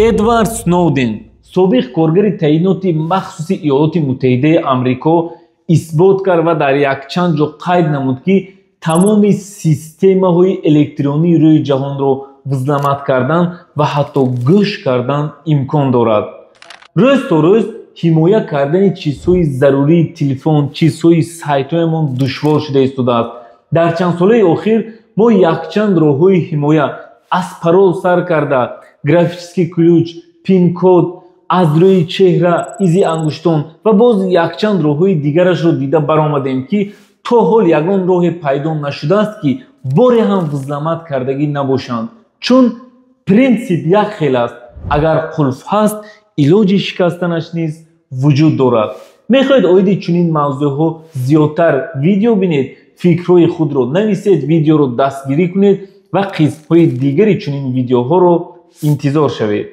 Эдвард Сноуден, собиқ коргари таъиноти махсуси Иёлоти Муттаҳидаи Амрико, исбот кард ва дар якчанд ҷо қайд намуд, ки тамоми системаҳои электронии рӯи ҷаҳонро взломать кардан ва ҳатто гӯш кардан имкон дорад. Рӯз то рӯз ҳимоя кардани чизҳои зарурии телефон, чизҳои сайтҳоямон душвор шуда истодааст. Дар чанд солаи охир мо якчанд роҳҳои ҳимоя, аз парол сар карда, графический ключ, пин-код, аз рӯи чеҳра, изи ангуштон ва боз якчанд роҳҳои дигарашро дида баромадем, ки то ҳол ягон роҳе пайдо нашудааст, ки боре ҳам взломать кардагӣ набошанд, чун принсип як хел аст: агар қулф ҳаст, илоҷи шикастанаш низ вуҷуд дорад. Мехоҳед оиди чунин мавзӯъҳо зиёдтар видео бинед? Фикрҳои худро нависед, видеоро дастгирӣ кунед ва қисмҳои дигари чунин видеоҳоро интизор шавед.